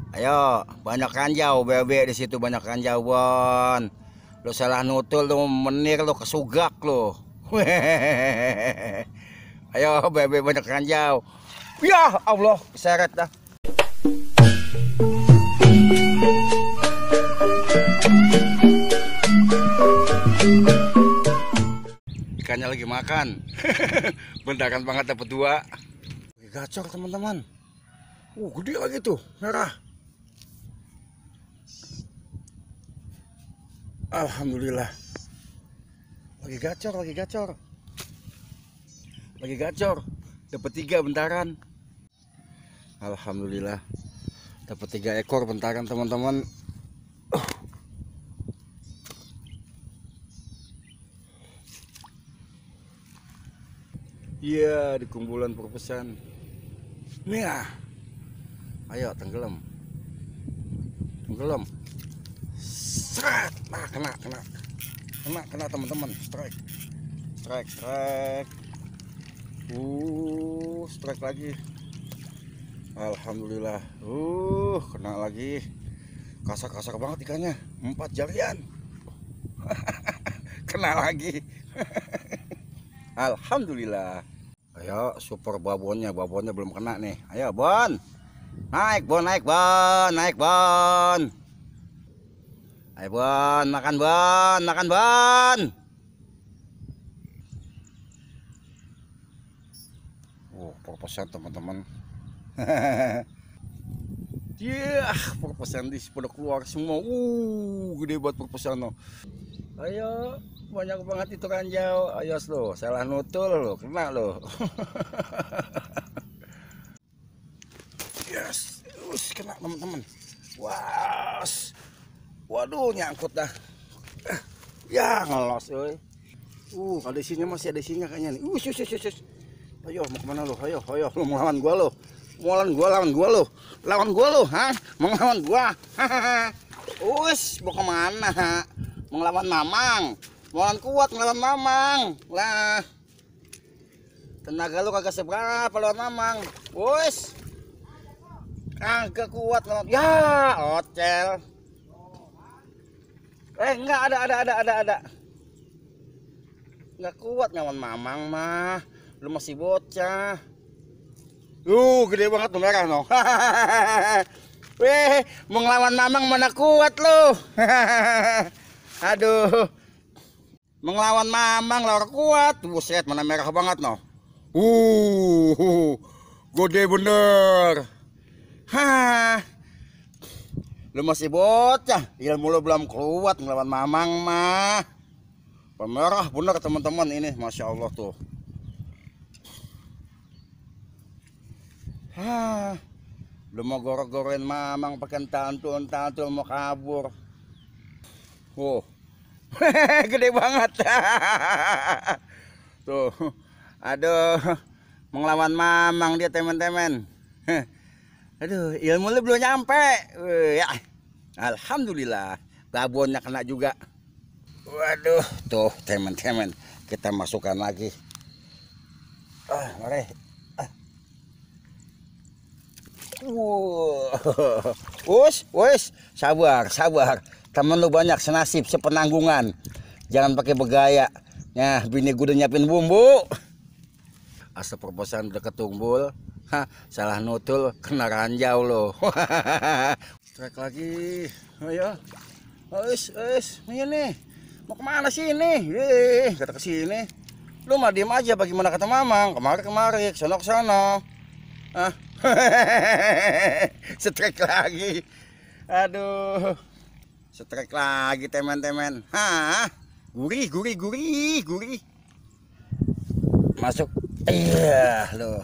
Ayo, banyak ranjau, bebek di situ banyak ranjau, Bon. Lo salah nutul lo menir lo kesugak lo. Ayo, bebek banyak ranjau. Ya Allah, keseret dah. Ikannya lagi makan. Bentaran banget dapat dua. Gacor teman-teman. Gede lagi tuh, merah. Alhamdulillah. Lagi gacor. Lagi gacor. Dapat 3 bentaran. Alhamdulillah. Dapat 3 ekor bentaran teman-teman. Iya, di kumpulan perpesan. Nih ah. Ayo tenggelam. Seret. Nah, kena teman-teman. Strike. Strike lagi. Alhamdulillah. Kena lagi. Kasar banget ikannya. 4 jarian. Kena lagi. Alhamdulillah. Ayo super babonnya belum kena nih. Ayo Bon. Naik Bon. Ayo Bon, makan Bon. Perpesan teman-teman. Perpesan di pada keluar semua. Gede banget perpesan no. Ayo, banyak banget itu ranjau. Ayo lo, salah nutul lo, kena lo. Yes, kena teman-teman. Waduh, nyangkut dah. Ya ngelos, euy. Ada isinya, masih ada isinya kayaknya nih. Ayo, mau kemana lo? Ayo, lo mau lawan gua lo. Lawan gua lo, ha? Mau lawan gua. Mau kemana? Mau lawan Mamang. Mau lawan kuat ngelawan Mamang. Lah. Tenaga lu kagak seberapa lawan Mamang. Kagak kuat lawan. Ya, ocel. Enggak ada. Enggak kuat ngelawan Mamang mah. Lu masih bocah. Gede banget tuh merah no. Mau ngelawan Mamang mana kuat lu. Aduh. Menglawan Mamang lah kuat. Buset, mana merah banget no. Gede bener. Lu masih bocah. Ilmu lu belum kuat ngelawan Mamang mah. Pemerah bener teman-teman ini, Masya Allah tuh. Lu mau gorok-gorokin Mamang pakai tantul mau kabur. Gede banget. Tuh. Aduh, mengelawan Mamang dia teman-teman. Aduh, ilmu lu belum nyampe. Ya. Alhamdulillah, babonnya kena juga. Waduh, tuh teman-teman, kita masukkan lagi. Mari. Sabar. Temen lu banyak senasib, sepenanggungan. Jangan pakai begaya. Nah, bini gue udah nyiapin bumbu. Asal perposan udah ketumbul. Salah nutul, kena ranjau lo. Strike lagi. Ayo. Ini nih. Mau kemana sih ini? Kata ke sini. Lu mah diem aja bagaimana kata Mamang. Kemari, kesana. Strike lagi. Aduh. Strike lagi teman-teman. Gurih. Masuk. Iya loh.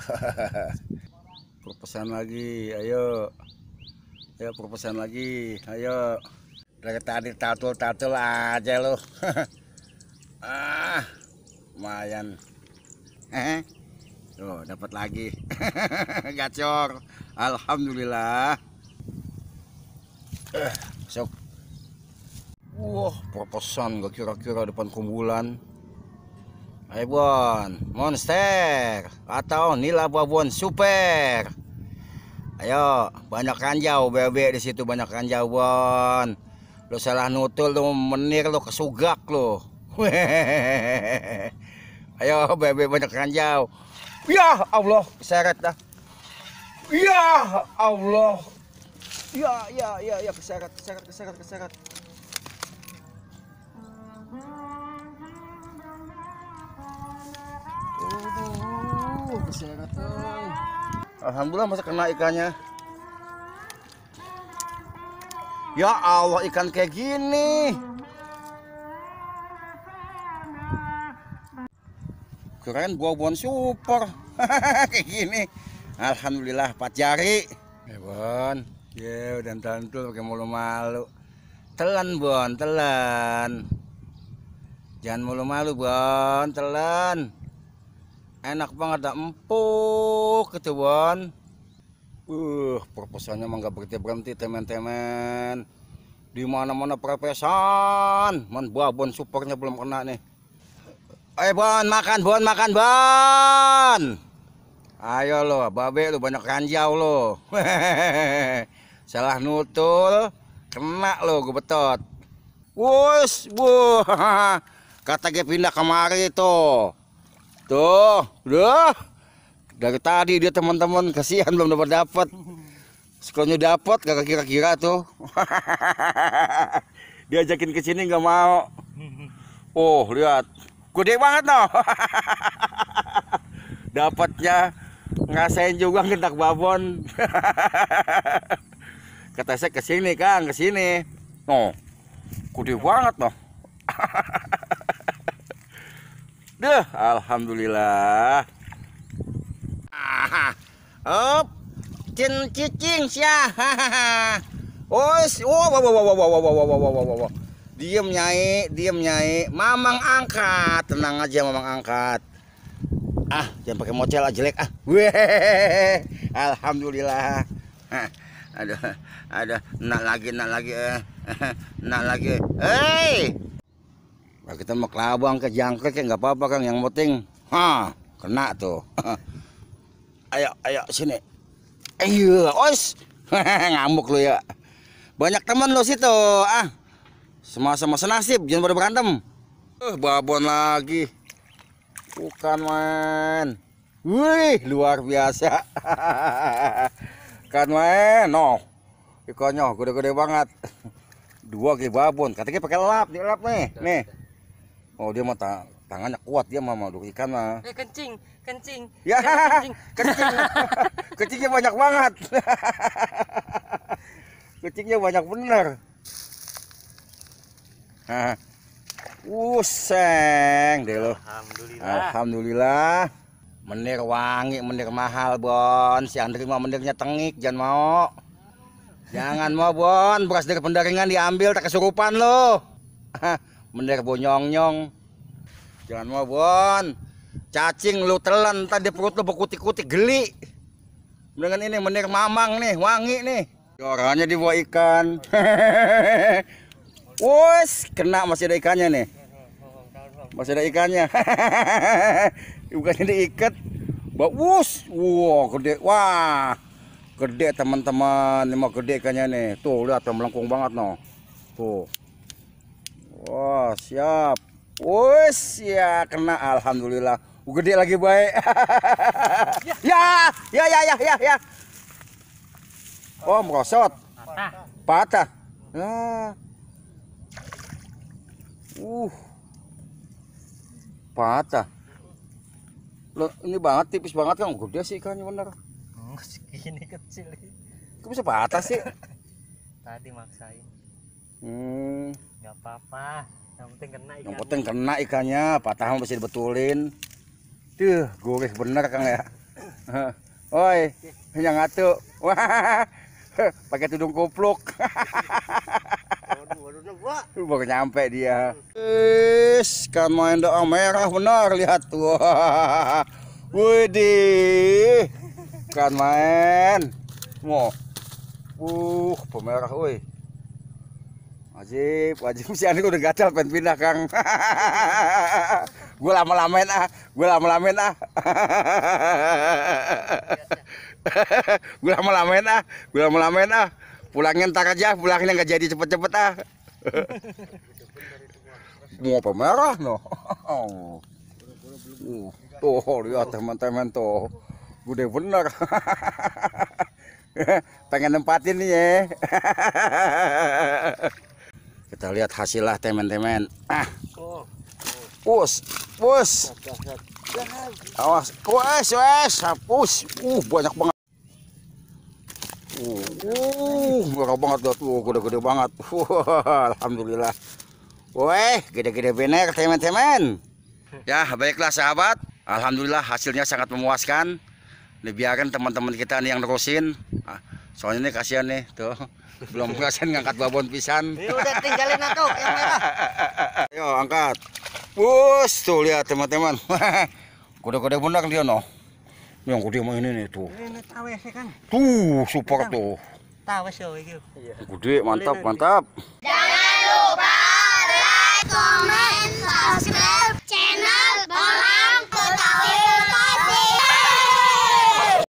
Perpesan lagi. Ayo perpesan lagi. Ayo. Dari tadi tatul aja loh. Lumayan. Tuh dapat lagi. Gacor. Alhamdulillah. Masuk. Perpesan gak kira-kira depan kumpulan. Ayo Bon, monster atau nila babon super. Ayo, banyak ranjau, bebek di situ banyak ranjau, Bon. Lo salah nutul lo menir lo kesugak lo. Ayo, bebek banyak ranjau. Ya Allah, keseret dah. Ya Allah. Ya, keseret. Keseret. Alhamdulillah masih kena ikannya. Ya Allah, ikan kayak gini. Keren buah-buahan super. Kayak gini. Alhamdulillah 4 jari. Bon. Ya udah tantul pakai malu-malu. Telan Bon, telan. Jangan malu-malu Bon, telan. Enak banget, empuk gitu Bon. Proposalnya mah nggak berhenti teman-teman. Di mana-mana perpesan. Man babon supernya belum kena nih. Ayo Bon, makan Bon. Ayo lo, babe lo banyak ranjau lo. Salah nutul, kena lo gue betot. Wus, kata gue pindah kemari tuh. Tuh, udah. Dari tadi dia teman-teman kasihan belum dapat. Sekolahnya dapat gak kira-kira tuh. Diajakin ke sini nggak mau. Oh, lihat. Gede banget noh. Dapatnya ngerasain juga ngentak babon. Kata saya ke sini Kang, ke sini. Oh. Gede banget noh. Duh, alhamdulillah. Op, cicing sia. Os, wow. Diem nyai. Mamang angkat, tenang aja Mamang angkat. Jangan pakai mocel aja jelek Weh, alhamdulillah. Ada, nak lagi. Hei. Nah, kita mau kelabang ke jangkrik ya nggak apa-apa Kang, yang penting kena tuh. Ayo sini. Ayo, os. Ngamuk lu ya. Banyak teman lo situ. Sama-sama senasib, jangan pada berantem. Babon lagi. Bukan man. Wih, luar biasa. Kan man, no. Ikannya gede-gede banget. 2 kali babon. Katanya pakai lap, dilap nih. Oh, dia mah tangannya kuat, dia mah mau ikan mah. Kencing. Ya, kencing. Kencingnya banyak banget. Kencingnya banyak bener. Useng deh lo. Alhamdulillah. Menir wangi, menir mahal Bon. Si Andri mah menirnya tengik, jangan mau. Jangan mau Bon, beras dari pendaringan diambil tak kesurupan lo. Menir bonyong-nyong. Jangan mau Bon. Cacing lu telan, tadi perut lu berkutik-kutik geli. Dengan ini menir mamang nih, wangi nih. Orangnya dibawa ikan. Wus, kena masih ada ikannya nih. Masih ada ikannya. Bukannya diikat. Wus, gede. Wah. Gede teman-teman, ini mau gede ikannya nih. Tuh lihat melengkung banget no. Tuh. Wah, siap. Wus, ya kena alhamdulillah. Gede lagi baik. Ya. Oh, merosot. Patah. Nah. Patah. Loh, ini banget tipis banget Kang. Gede sih ikannya bener. Segini kecil. Kok bisa patah sih? Tadi maksain. Nggak apa-apa. Yang penting kena ikannya. Yang penting kena ikannya, patah masih dibetulin. Tuh, gurih bener Kang ya. Oi, yang ngatu. Wah, pakai tudung kupluk. Waduh, baru nyampe dia. Kan main doang merah benar, lihat tuh. Widih, kan main. Mau, pemerah, woi. Wajib si Ani udah gatal pengen pindah Kang. Gue lama-lamain Gue lama-lamain ah. Pulangnya ntar aja, pulangnya nggak jadi cepet-cepet ah. Mau apa merah no? Tuh lihat teman-teman tuh, gede bener. Pengen nempatin nih ya. Kita lihat hasil lah teman-teman. Pus. Awas, wes, hapus. Banyak banget. Murah banget tuh, gede-gede banget. Alhamdulillah. Weh, gede-gede bener teman-teman. Ya, baiklah sahabat. Alhamdulillah hasilnya sangat memuaskan. Biarkan teman-teman kita nih yang nerusin. Soalnya nih kasihan nih, tuh. Belum ngerasain ngangkat babon pisan. Ya udah tinggalin atuh yang merah. Ayo angkat. Bus, tuh lihat teman-teman. Gede-gede bener dia no. Yang gede mah ini nih tuh. Ini tawes kan. Tuh, super tuh. Tawes yo iki. Gede, mantap.